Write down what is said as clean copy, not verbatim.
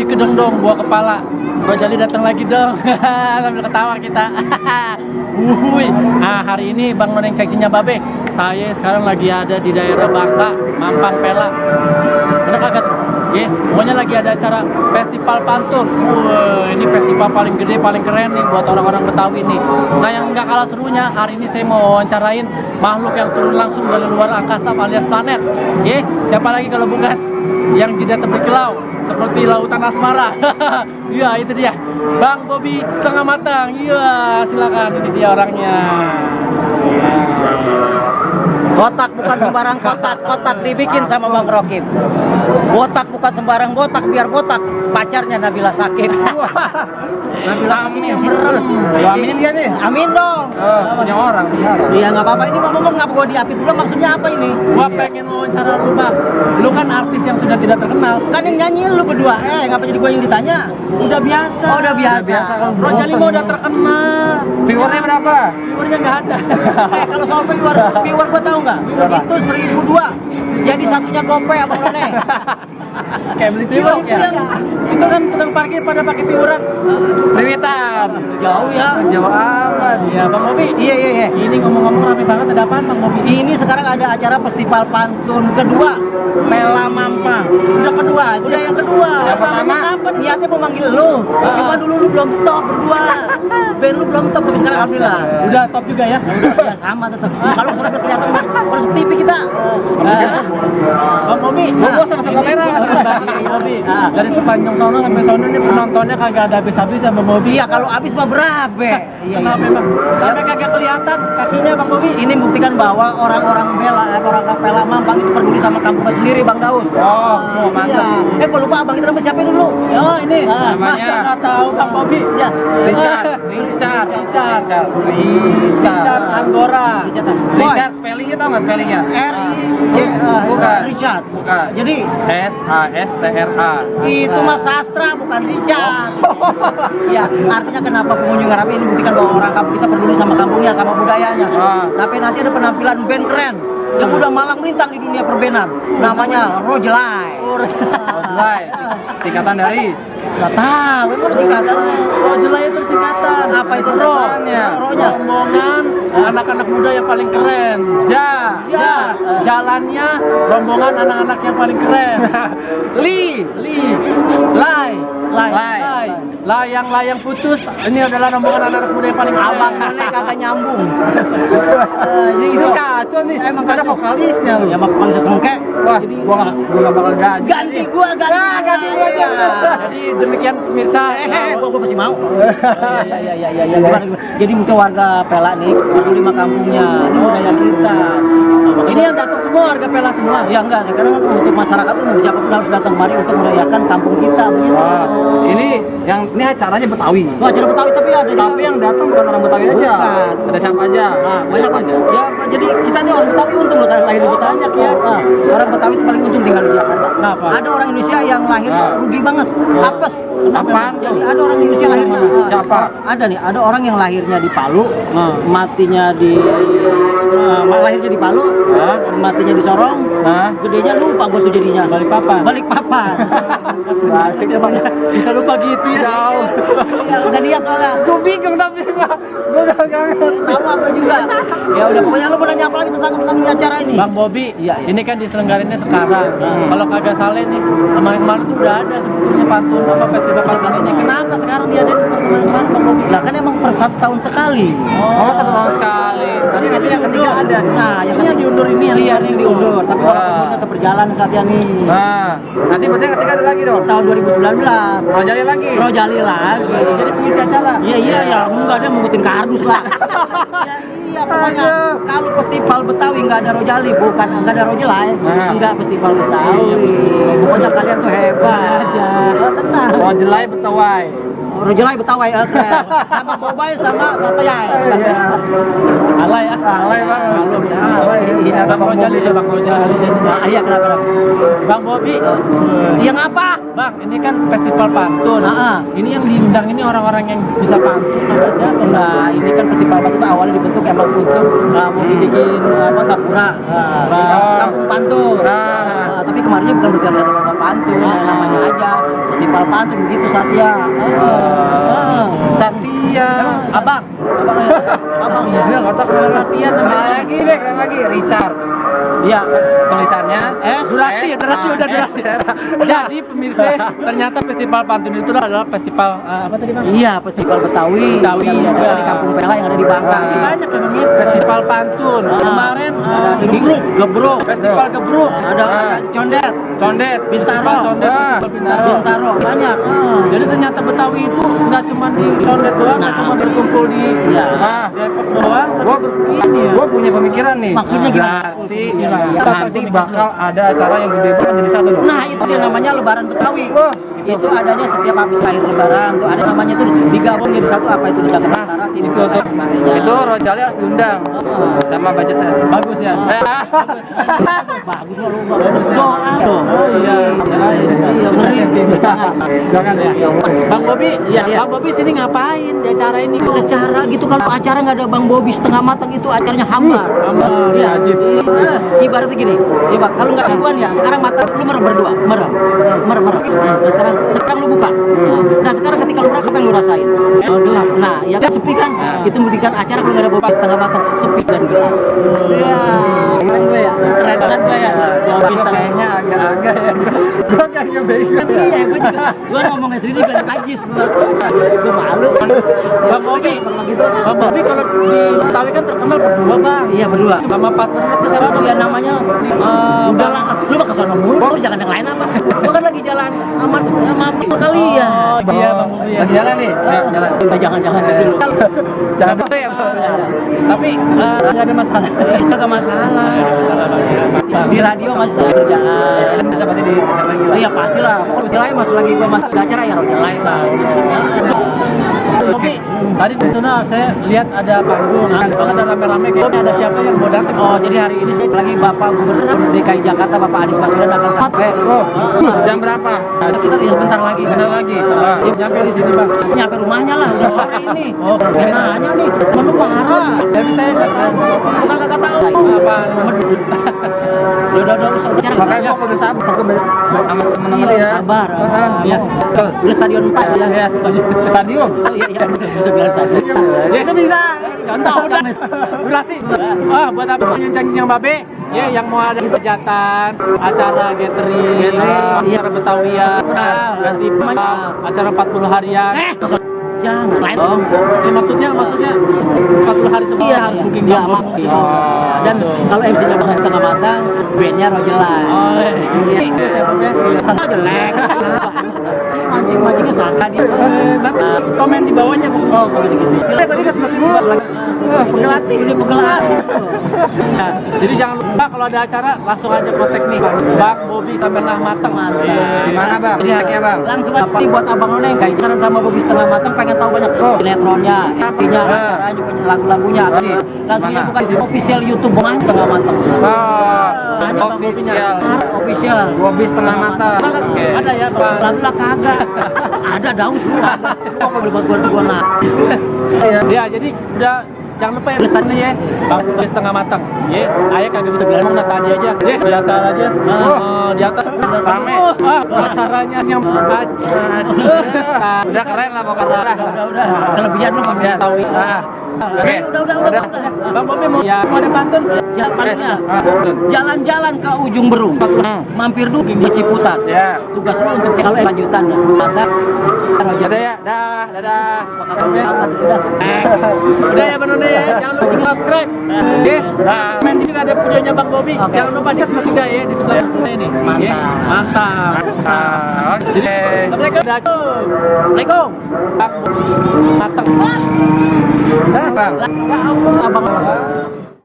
Cikedeng buah kepala. Bro Jali datang lagi dong. Sambil ketawa kita. Wuhui. Nah, hari ini Bang Noneng Cacingnya Babe. Saya sekarang lagi ada di daerah Bangka, Mampang Pela. Bener kagak tuh? Ya, pokoknya lagi ada acara festival pantun. Ini festival paling gede, paling keren nih buat orang-orang Betawi nih. Nah, yang nggak kalah serunya, hari ini saya mau wawancarain makhluk yang turun langsung dari luar angkasa alias planet. Ya, siapa lagi kalau bukan yang tidak terbekilau seperti lautan asmara. Iya, itu dia, Bang Bobi setengah matang. Iya, silakan, ini dia orangnya. Botak bukan sembarang kotak, kotak dibikin sama Bang Rokim. Botak bukan sembarang botak, biar botak pacarnya Nabila Shakib. Nabila amin. Amin dia nih. Amin dong. Punya orang. Iya nggak apa-apa, ini ngomong ngapa gua diapit dulu, maksudnya apa ini? Gua pengen wawancara lu, Bang. Lu kan artis yang sudah tidak terkenal. Kan yang nyanyi lu berdua, ngapa jadi gua yang ditanya? Udah biasa. Oh udah biasa. Bro Jali mau udah terkenal. Viewernya berapa? Viewernya nggak ada. Kalau soal viewer gua tahu nggak? Itu 1.002. Jadi satunya gopay Abang None. Kayak beli viewer ya. Itu kan tukang parkir pada pakai vieweran. Limitan. Jauh ya. Jauh amat. Iya, Bang Bobi. Iya. Ini ngomong-ngomong rame banget, ada apaan Bang Bobi? Ini sekarang ada acara festival pantun kedua, Pela Mampang. Udah kedua aja. Udah yang kedua. Yang pertama apa nih? Niatnya mau manggil lu. Cuma dulu lu belum top berdua. Band lu belum top, tapi sekarang alhamdulillah. Udah top juga ya. Ya sama tetap. Kalau sudah kelihatan masuk TV kita. Bang Bobi, gua sama-sama kamera. Bobi. Dari sepanjang sono sampai sono ini penontonnya kagak ada habis-habis ya Bang Bobi. Iya, kalau habis mah berabe. Iya. Kenapa Bang? Sampai kagak kelihatan kakinya Bang Bobi. Ini buktikan bahwa orang-orang Pela Mampang itu peduli sama kampungnya sendiri, Bang Daus. Oh, mantap. Iya. Gua lupa Abang, kita nama siapa dulu? Oh, ini namanya. masa nggak tahu Bang Bobi. Ya. Richard Anggora. Richard, spellingnya tau nggak spellingnya? Bukan. Richard. Bukan. Jadi SASTRA. itu Mas Sastra, bukan Richard. Ya, artinya kenapa pengunjung Arab ini buktikan bahwa orang kampung kita peduli sama kampungnya, sama budayanya. Sampai nanti ada penampilan band keren yang udah malang melintang di dunia perbenan. Namanya Rojelai. Rojelai. Singkatan dari? Nggak tahu, emang singkatan. Rojelai itu singkatan. Apa itu? Ro-nya. Rombongan anak-anak muda yang paling keren. Jalannya rombongan anak-anak yang paling keren. Layang putus. Ini adalah rombongan anak-anak muda yang paling keren. Abang None kagak nyambung. Jadi itu kacau nih. Emang ada vokalisnya lu. Ya bang sesengke. Wah, gua nggak bakal ganti. Ganti gua aja. Jadi demikian pemirsa. Gua masih mau. Iya. Jadi mungkin warga Pela nih peduli sama kampungnya. Ini budaya kita. Ini yang datang semua warga Pela semua. Ya enggak, sekarang untuk masyarakat umum siapapun harus datang kemari untuk merayakan kampung kita begitu. Ini acaranya Betawi. Wah, acara Betawi tapi ada Tapi yang datang bukan orang Betawi aja. Bukan. Ada siapa aja? Nah, banyak aja. Ya, jadi kita nih orang Betawi untung loh lahir di Betawi. Banyak ya. Orang Betawi itu paling untung tinggal di Jakarta. Kenapa? Ada orang Indonesia yang lahirnya rugi banget. Apes. Apaan? Jadi ada orang Indonesia lahirnya. Siapa? Ada orang yang lahirnya di Palu, matinya di lahirnya di Palu, matinya di Sorong, gedenya lupa gue tuh jadinya. Balikpapan. Balik emang bisa lupa gitu ya. Jauh. Ya, udah lihat soalnya. Gue bingung tapi gue udah kangen. Sama apa juga. Ya udah, pokoknya lu mau nanya apa lagi tentang acara ini? Bang Bobi, Iya. ini kan diselenggarinnya sekarang. Kalau kagak salah nih, kemarin-kemarin tuh udah ada sebetulnya pantun festival pantun ini. Kenapa sekarang dia ada di kemarin Bang Bobi? Lah kan emang per 1 tahun sekali. Oh, 1 tahun sekali. Tadi nanti yang ketiga ada. Nah, yang diundur ini yang iya nih diundur. Tapi walaupun tetap berjalan saatnya nih. Nah, nanti berarti yang ketiga ada lagi dong. Tahun 2019. Rojali lagi. Jadi pengisi acara. Iya ya, enggak ada mengikutin kardus lah. Iya pokoknya kalau festival Betawi enggak ada Rojali, bukan enggak ada Rojelai, enggak festival Betawi. Pokoknya kalian tuh hebat aja. Tenang. Rojelai Betawai. Rojelai Betawi keren. Sama Bobay sama Satayai. Alay Bang. Alay. Iya, Bang Rojali ya Bang Rojali. Iya kenapa? Bang Bobi. Yang apa? Bang, ini kan festival pantun. Ini yang diundang ini orang-orang yang bisa pantun apa siapa? Nah, ini kan festival pantun awalnya dibentuk emang untuk mau dibikin gapura, kampung pantun. Tapi kemarinnya bukan berarti ada lomba pantun, namanya aja Festival Pantun begitu Satya. Satya. Abang. Abang ya. Dia nggak tahu kalau Satya namanya lagi, keren lagi. Richard. Iya. Tulisannya durasi udah durasi. Jadi pemirsa, ternyata festival pantun itu adalah festival apa tadi bang? Iya, festival Betawi. Betawi yang ada di Kampung Pela yang ada di Bangka. Banyak memangnya festival pantun. Kemarin Gebruk. festival gebruk. Ada Condet. Condet, Bintaro. Bintaro. Banyak. Jadi ternyata Betawi itu nggak cuma di Condet doang, nggak cuma berkumpul di Depok doang, tapi ini ya. Gue punya pemikiran nih. Maksudnya gimana? Nanti bakal ada acara yang gede banget jadi satu loh. Nah, itu dia namanya Lebaran Betawi. Itu adanya setiap habis akhir Lebaran tuh ada namanya tuh digabung jadi satu apa itu di Jakarta Utara Itu Rojali harus diundang sama budgetnya. Bagus ya. bagus lu doa tuh. Oh iya. Jangan ya. Bang Bobi, Bang Bobi sini ngapain di acara ini? Secara gitu kalau acara nggak ada Bang Bobi setengah matang itu acaranya hambar. Iya, Ajib. Ibaratnya gini, coba kalau nggak gangguan ya, sekarang mata lu merem berdua, merem. Nah, sekarang lu buka. Nah, sekarang ketika lu merasa apa yang lu rasain? Gelap. Nah, ya kan sepi kan? Itu membuktikan acara kalau nggak ada Bobi setengah matang, sepi dan gelap. Iya, keren gue ya, keren banget gue ya. Kayaknya agak-agak ya. Gue kayaknya bingung. Iya, gue ngomongnya sendiri gak najis gue malu. Bang Bobi, Bang Bobi kalau di Betawi kan terkenal berdua bang. Iya berdua. Sama partnernya tuh siapa? Dia namanya udah lah, lu mah kesana mulu, jangan yang lain apa? Gua kan lagi jalan aman sama kalian. Oh iya Bang Bobi ya. Lagi jalan nih. Jalan. Jangan dulu. Jangan dulu ya. Tapi nggak ada masalah. Kagak masalah. Di radio masih saya kerjaan. Bisa berarti di lagi. Iya pastilah. Pokoknya lain masih lagi gua masih acara ya radio lain lah. Oke, tadi di sana saya lihat ada panggung, ada rame-rame kayaknya ada siapa yang mau datang. Oh jadi hari ini lagi Bapak Gubernur DKI Jakarta Bapak Anies Baswedan akan sampai. Jam berapa? Kita ya sebentar lagi. Bentar lagi. Nyampe di sini bang. Nyampe rumahnya lah udah sore ini. Oh, nanya nih, temen lu marah. Tapi saya nggak tahu. Bukan kagak tahu. Apa? Udah usah bicara. Makanya gue udah sabar sama teman-teman ya. Sabar. Iya. Di stadion 4 ya. Ya, stadion. Oh iya betul bisa bilang stadion. Ya itu bisa. Contoh udah. Durasi. Buat apa nyanyi yang babe? Ya, yang mau ada hajatan, acara gathering, acara Betawian, festival, acara 40 harian. Jangan lain dong. Ini maksudnya 40 hari sebelumnya harus booking Iya, dong. dan kalau MC-nya banget setengah matang, bandnya Rojelan. Oh, itu saya punya. Santai jelek. Mancing-mancingnya santai dia. Nanti komen di bawahnya. Oh, kalau gitu. Tadi kan semua Penggelatih, ini penggelatih. Nah, jadi jangan lupa kalau ada acara langsung aja kontak nih Bang Bobi sampai setengah matang. Gimana bang? Jadi Haknya bang. langsung apa nih buat abang Noneng kayak saran sama Bobi setengah matang pengen tahu banyak sinetronnya, isinya, acaranya, lagu-lagunya. Langsung Mana? bukan official YouTube Bang setengah matang. Official. Bobi setengah matang. Oke. Ada ya Bang. Lagu lah kagak. Ada daun semua. Kok boleh buat gua nah. Ya, jadi udah jangan lupa ya listannya ya. Bang Bobi setengah matang. Ya, ayah kagak bisa bilang nata tadi aja. Ya, di atas aja. Di atas rame. Acaranya yang udah keren lah pokoknya. Udah. Kelebihan lu Bang. Ya, tahu. Oke, udah. Bang Bobi mau ya mau ada pantun? Ya, palingnya jalan-jalan ke ujung Berung, mampir dulu ke Ciputat. Ya. Tugas lu untuk kalau lanjutannya. Mantap. Dadah ya, dadah. Udah. Udah ya Bang None ya, jangan lupa subscribe. Oke, main juga ada videonya Bang Bobi. Jangan lupa di juga ya di sebelah ini. Mantap. Jadi, Assalamualaikum. Bang matang. Bang. Ya ampun, abang.